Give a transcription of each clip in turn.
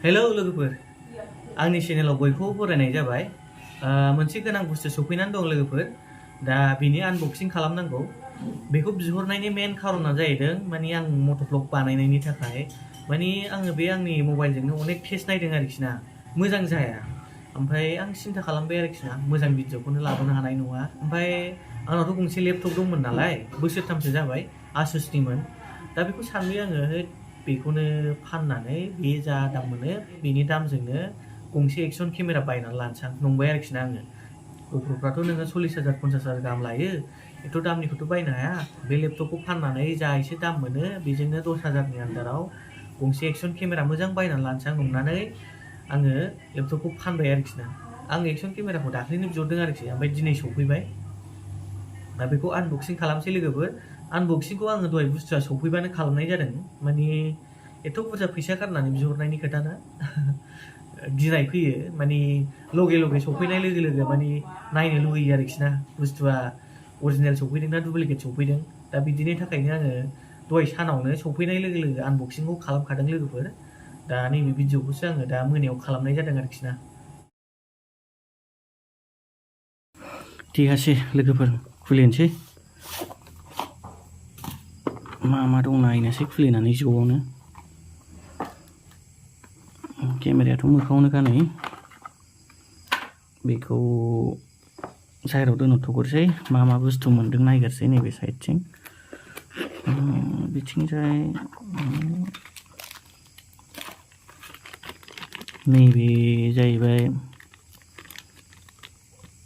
hello लोगोफोर आंनि चेनेलाव बयखौबो बरायनाय जाबाय मोनसे गोनां बुस्थु सफैनानै दं लोगोफोर दा बिनि आनबक्सिं खालामनांगौ बेखौ बिहरनायनि मेन खारना जाहैदों माने आं मट'ब्लग बानायनायनि थाखाय माने आङो बे आंनि मबाइलजोंनो अनेक टेस्ट नायदों आरोखि ना मोजां जाया ओमफ्राय आं सिन्था खालामबाय आरोखि ना मोजां भिडिअखौनो लाबोनो हानाय नङा ओमफ्राय आंनावथ' गंसे लेपटप दंमोन नालाय बोसोरथामसो जाबाय आसुसनिमोन दा बेखौ सानबाय आङो बेखौनो फाननानै बे जा दाम मोनो बेनि दामजोंनो गंसे एक्सन केमेरा बायनानै लानोसां नंबाय आरोखि ना आङो ग'प्र'फ्राथ' नोङो 40,000 50,000 गाहाम लायो एथ' दामनिखौथ' बायनो हाया बे लेपटपखौ फाननानै जा एसे दाम मोनो बेजोंनो 10,000नि आन्दाराव गंसे एक्सन केमेरा मोजां बायनानै लानोसां नंनानै आङो लेपटपखौ फानबाय आरोखि ना आं एक्सन केमेराखौ दाख्लैनो बिहरदों आरोखि ओमफ्राय दिनै सफैबाय दा बेखौ आनबक्सिं खालामसै लोगोफोर आनबक्सिंखौ आङो दहाय बुस्थुआ सफैबानो खालामनाय जादों माने एथ' बुरजा फैसा गारनानै बिहरनायनि खोथा ना गिनाय फैयो माने लगे लगे सफैनाय लोगो लोगो माने नायनो लुगैयो आरोखि ना बुस्थुआ अरिजिनेल सफैदों ना डुप्लिकेट सफैदों दा बिदिनि थाखायनो आङो दहाय सानावनो सफैनाय लोगो लोगो आनबक्सिंखौ खालामखादों लोगोफोर दा नैबे भिडिअखौसो आङो दा मोनायाव खालामनाय जादों आरोखि ना ठीक আছে लोगोफोर खुलिनोसै मा दं नायनोसै खुलिनानै ज'आवनो केमेरायाथ' मोखाङावनोखा नै बेखौ साइडआव दोनथ'ग्रोसै मा बुस्थु मोन्दों नायग्रोसै नैबे साइडथिं बिथिंजाय नैबे जाहैबाय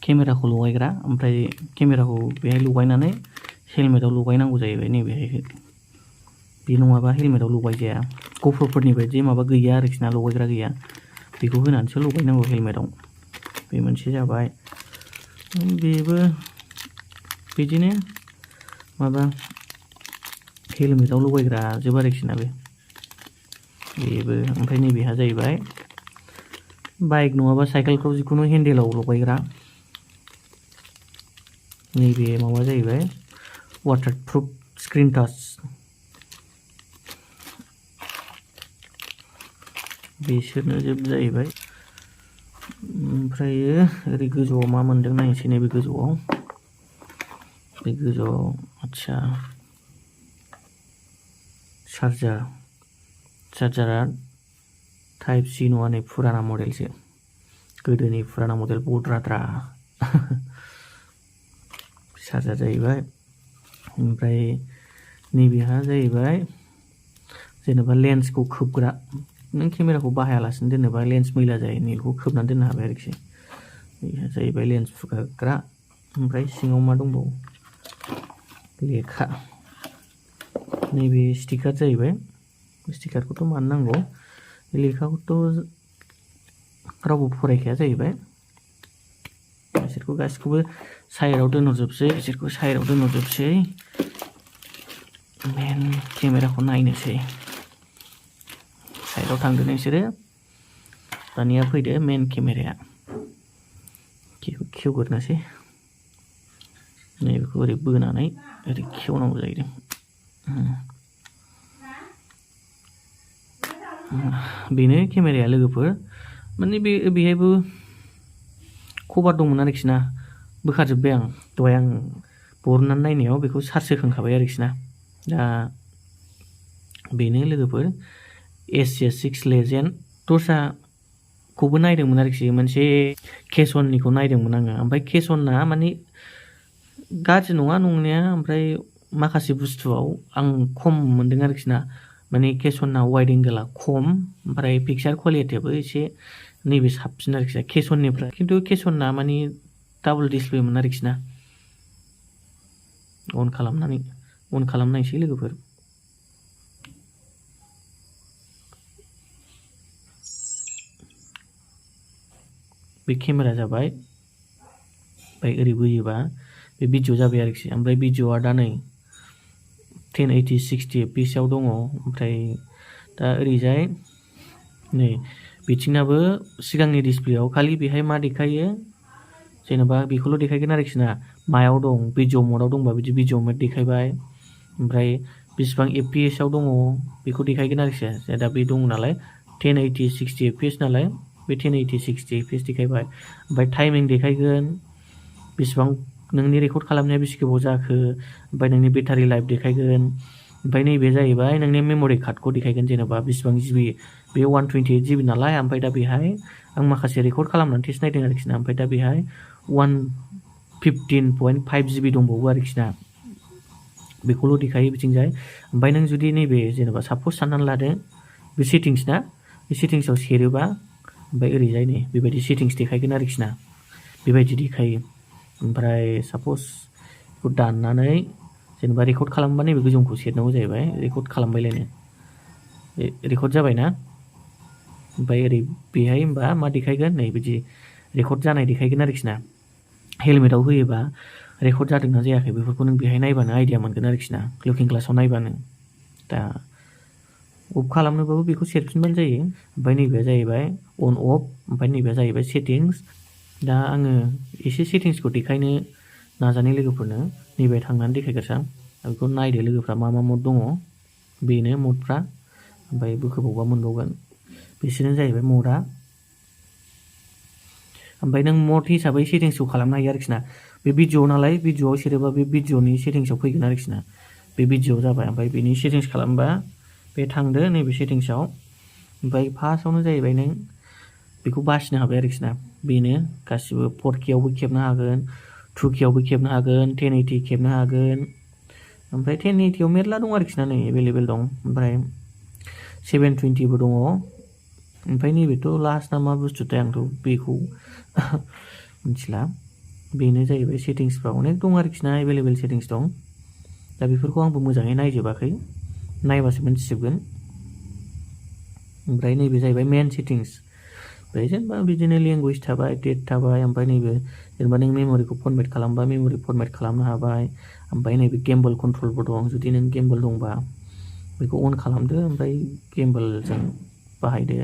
केमेराखौ लगायग्रा ओमफ्राय केमेराखौ बेहाय लगायनानै हेलमेटाव लगायनांगौ जाहैबाय नैबेहाय बे नङाबा हेलमेटाव लगायजाया ग'प्र'फोरनि बायदि माबा गैया आरोखि ना लगायग्रा गैया बेखौ होनानैसो लगायनांगौ हेलमेटाव बे मोनसे जाबाय बेबो बिदिनो माबा हेलमेटाव लगायग्रा जोब आरोखि ना बेबो ओमफ्राय नैबेहा जाहैबाय बाइक नङाबा साइकेलफ्राव जिखुनु हेन्देलाव लगायग्रा नैबे माबा जाहैबाय वाटारप्रुफ स्क्रिन टाच बेसोरनो जोब जाहैबाय ओमफ्राय ओरै गोजौआव मा मोन्दों नायनोसै नैबे गोजौआव बे गोजौआव आदसा चार्जारा टाइप C नङा नै फुराना मडेलसो गोदोनि फुराना मडेल बद्राद्रा चार्जार जाहैबाय ओमफ्राय नैबेहा जाहैबाय जेनेबा लेन्सखौ खोबग्रा नों केमेराखौ बाहायालासिनो दोनोबा लेन्स मैला जायो नैखौ खोबनानै दोननो हाबाय आरोखि बेहा जाहैबाय लेन्स फुगारग्रा ओमफ्राय सिङाव मा दंबावो लेखा नैबे स्टिकार जाहैबाय स्टिकारखौथ' मानो नांगौ लेखाखौथ' रावबो फरायखाया जाहैबाय बिसोरखौ गासिखौबो साइडआव दोनहरजोबसै मेन केमेराखौ नायनोसै साइडआव थांदो नोंसोरो दानिया फैदो मेन केमेराया खेवग्रोनोसै नैबेखौ ओरै बोनानै ओरै खेवनांगौ जाहैदों बेनो केमेराया लोगोफोर माने बेहायबो कभार दंमोन आरोखि ना बोखारजोब्बाय आं दहाय आं बरननानै नायनायाव बेखौ चार्ज होखांखाबाय आरोखि ना दा बेनो लोगोफोर SJ6 Legend दस्राखौबो नायदोंमोन आरोखि मोनसे केसननिखौ नायदोंमोन आङो ओमफ्राय केसनना माने गाज्रि नङा नंनाया ओमफ्राय माखासे बुस्थुआव आं खम मोनदों आरोखि ना माने केसनना वाइड एंगोला खम ओमफ्राय पिक्चार क्वालिटियाबो एसे नैबे साबसिन आरोखि ना केसननिफ्राय खिन्थु केसनना माने डाबल डिसप्लेमोन आरोखि ना अन खालामनायसै लोगोफोर बे केमेरा जाबाय ओमफ्राय ओरै बोयोबा बे भिडिअ जाबाय आरोखि ओमफ्राय भिडिअआ दा नै 1080 60 FPS आव दङ ओमफ्राय दा ओरैजाय नै बिथिंनाबो सिगांनि डिसप्लेआव खालि बेहाय मा देखायो जेनेबा बेखौल' देखायगोन आरोखि ना मायाव दं भिडिअ मडआव दंबा बिदि भिडिअ मड देखायबाय ओमफ्राय बेसेबां FPS आव दङ बेखौ देखायगोन आरोखि दा बे दङ नालाय 1080 60 fps नालाय बे 1080 60 fps देखायबाय ओमफ्राय टाइमिं देखायगोन बेसेबां नोंनि रेकर्ड खालामनाया बेसे गोबाव जाखो ओमफ्राय नोंनि बेटारि लाइफ देखायगोन ओमफ्राय नैबे जाहैबाय नोंनि मेम'रि कार्डखौ देखायगोन जेनेबा बेसेबां जिबि बे 128 जिबि नालाय ओमफ्राय दा बेहाय आं माखासे रेकर्ड खालामनानै टेस्ट नायदों आरोखि ना ओमफ्राय दा बेहाय 115.5 जिबि दंबावो आरोखि ना बेखौल' देखायो बिथिंजाय ओमफ्राय नों जुदि नैबे जेनेबा साप'ज साननानै लादो बे सेटिंस ना बे सेटिंसआव सेरोबा ओमफ्राय ओरैजाय नै बेबायदि सेटिंस देखायगोन आरोखि ना बेबायदि देखायो ओमफ्राय साप'ज बेखौ दाननानै जेनेबा रेकर्ड खालामबा नैबे गोजौखौ सेरनांगौ जाहैबाय रेकर्ड खालामबायलायनो रेकर्ड जाबायना ओमफ्राय ओरै बेहाय होमबा मा देखायगोन नै बिदि रेकर्ड जानाय देखायगोन आरोखि ना हेलमेटाव होयोबा रेकर्ड जादोंना जायाखै बेफोरखौ नों बेहाय नायबानो आइडिया मोनगोन आरोखि ना लुकिं ग्लासाव नायबानो दा अफ खालामनोबाबो बेखौ सेरफिनबानो जायो ओमफ्राय नैबेया जाहैबाय अन अफ ओमफ्राय नैबेया जाहैबाय सेटिंस दा आङो एसे सेटिंसखौ देखायनो नाजानाय लोगोफोरनो नैबे थांनानै देखायग्रोसां बेखौ नायदो लोगोफ्रा मा मा मड दङ बेनो मडफ्रा ओमफ्राय बोखोबावबा मोनबावगोन बिसोरनो जाहैबाय मडआ ओमफ्राय नों मड हिसाबै सेटिंसखौ खालामनो हायो आरोखि ना बे भिडिअ नालाय भिडिअआव सेरोबा बे भिडिअनि सेटिंसआव फैगोन आरोखि ना बे भिडिअआव जाबाय ओमफ्राय बेनि सेटिंस खालामबा बे थांदो नैबे सेटिंसआव ओमफ्राय फार्स्टआवनो जाहैबाय नों बेखौ बासिनो हाबाय आरोखि ना बेनो गासिबो 4Kआवबो खेबनो हागोन 2Kआवबो खेबनो हागोन 1080 खेबनो हागोन ओमफ्राय 1080आव मेरला दं आरोखि ना नै एभेलेबेल दं ओमफ्राय 720बो दङ ओमफ्राय नैबेथ' लास्ट ना मा बुस्थुथाय आंथ' बेखौ मिथिला बेनो जाहैबाय सेटिंसफ्रा अनेक दं आरोखि ना एभेलेबेल सेटिंस दं दा बेफोरखौ आंबो मोजाङै नायजोबाखै नायबासो मिन्थिजोबगोन ओमफ्राय नैबे जाहैबाय मेन सेटिंस ओमफ्राय जेनेबा बिदिनो लेंगुवेज थाबाय डेट थाबाय ओमफ्राय नैबे जेनेबा नों मेम'रिखौ फरमेट खालामबा मेम'रि फरमेट खालामनो हाबाय ओमफ्राय नैबे गेम्बल कन्ट्रलबो दं जुदि नों गेम्बल दंबा बेखौ अन खालामदो ओमफ्राय गेम्बलजों बाहायदो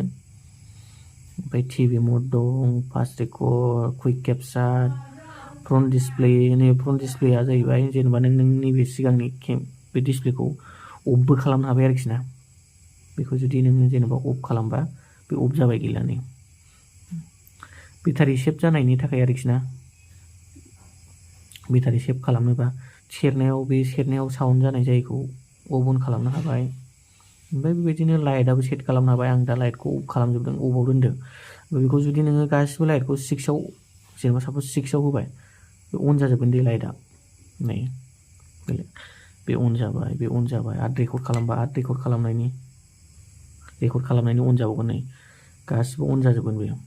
ओमफ्राय टिभि मड दं fast record quick capture front display नै फ्रन्ट डिसप्लेया जाहैबाय जेनेबा नों नोंनि बे सिगांनि बे डिसप्लेखौ अफबो खालामनो हाबाय आरोखि ना बेखौ जुदि नोङो जेनेबा अफ खालामबा बे अफ जाबाय गैला नै बेटारि सेभ जानायनि थाखाय आरोखि ना बेटारि सेभ खालामनोबा सेरनायाव साउन्ड जानाय जायखौ अफ अन खालामनो हाबाय ओमफ्राय बेबायदिनो लाइटआबो सेट खालामनो हाबाय आं दा लाइटखौ अफ खालामजोबदों अफआव दोनदों बेखौ जुदि नोङो गासिबो लाइटखौ 6आव जेनेबा साप'ज 6आव होबाय बे अन जाजोबगोन दे लाइटआ नै बे अन जाबाय आरो रेकर्ड खालामबा आरो रेकर्ड खालामनायनि अन जाबावगोन नै गासिबो अन जाजोबगोन बेयो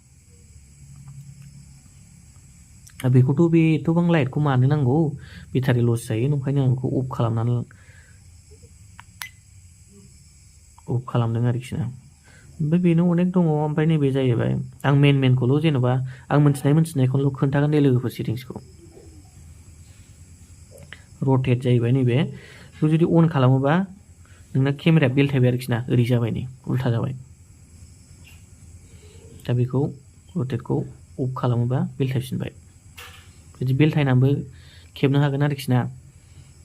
बेखौथ' बे एथ'बां लाइटखौ मानो नांगौ बेटारि लस जायो ओंखायनो आं बेखौ अफ खालामदों आरोखि ना ओमफ्राय बेनो अनेक दङ ओमफ्राय नैबे जाहैबाय आं मेनखौल' जेनेबा आं मोनथिनायखौल' खोन्थागोन दे लोगोफोर सेटिंसखौ रटेट जाहैबाय नैबे बेखौ जुदि अन खालामोबा नोंना केमेराया बेलथायबाय आरोखि ना ओरै जाबाय नै उल्था जाबाय दा बेखौ रटेटखौ अफ खालामोबा बेलथायफिनबाय बिदि बेलथायनानैबो खेबनो हागोन आरोखि ना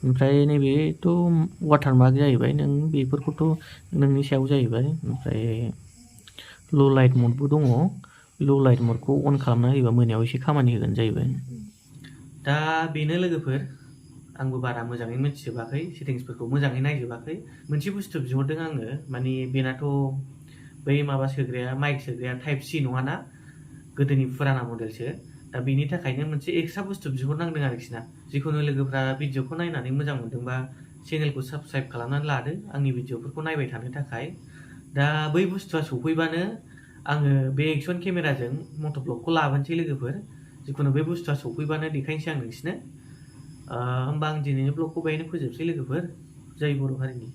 ओमफ्राय नैबेथ' वाटारमार्क जाहैबाय नों बेफोरखौथ' नोंनि सायाव जाहैबाय ओमफ्राय ल' लाइट मडबो दङ ल' लाइट मडखौ अन खालामना होयोबा मोनायाव एसे खामानि होगोन जाहैबाय दा बेनो लोगोफोर आंबो बारा मोजाङै मिथिजोबाखै सेटिंसफोरखौ मोजाङै नायजोबाखै मोनसे बुस्थु बिहरदों आङो माने बेनाथ' बै माबा सोग्राया माइक सोग्राया टाइप C नङाना गोदोनि फुराना मडेलसो दा बेनि थाखायनो मोनसे एक्सट्रा बुस्थु बिहरनांदों आरोखि ना जिखुनु लोगोफ्रा भिडिअखौ नायनानै मोजां मोनदोंबा चेनेलखौ साबस्क्राइब खालामनानै लादो आंनि भिडिअफोरखौ नायबाय थानो थाखाय दा बै बुस्थुआ सफैबानो आङो बे एक्सन केमेराजों मट'ब्लगखौ लाबोनोसै लोगोफोर जिखुनु बे बुस्थुआ सफैबानो देखायनोसै आं नोंसिनो होमबा आं दिनैनि ब्लगखौ बेहायनो फोजोबसै लोगोफोर जय बर' हारिनि